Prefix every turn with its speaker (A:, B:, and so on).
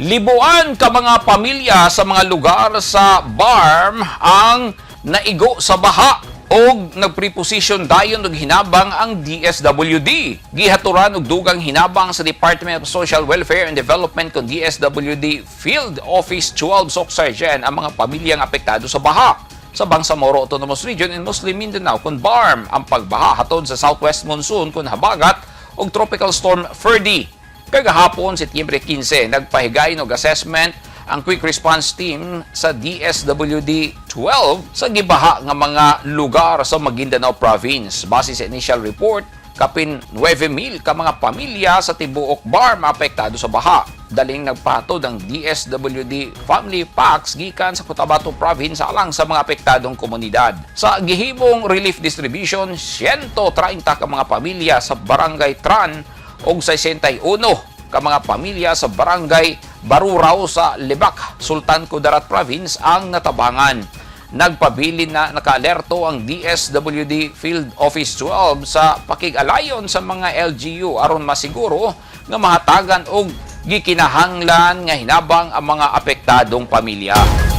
A: Libuan ka mga pamilya sa mga lugar sa BARMM ang naigo sa baha og nagpreposition dayon og hinabang ang DSWD. Gihaturan og dugang hinabang sa Department of Social Welfare and Development kon DSWD Field Office 12 Soccsksargen ang mga pamilyang apektado sa baha sa Bangsamoro Autonomous Region in Muslim Mindanao kon BARMM. Ang pagbaha hatod sa southwest monsoon kon habagat og Tropical Storm Ferdy. Kagahapon, Setyembre 15, nagpahigayon og assessment ang Quick Response Team sa DSWD 12 sa gibaha nga mga lugar sa Maguindanao Province. Base sa initial report, kapin 9,000 ka mga pamilya sa tibuok BARMM apektado sa baha. Daling nagpahatod ang DSWD Family Packs gikan sa Cotabato Province alang sa mga apektadong komunidad. Sa gihimong relief distribution, 130 ka mga pamilya sa Barangay Tran og 61 ka mga pamilya sa Barangay Barurao sa Lebak, Sultan Kudarat Province ang natabangan. Nagpabilin na nakaalerto ang DSWD Field Office 12 sa pakig-alayon sa mga LGU aron masiguro nga mahatagan og gikinahanglan nga hinabang ang mga apektadong pamilya.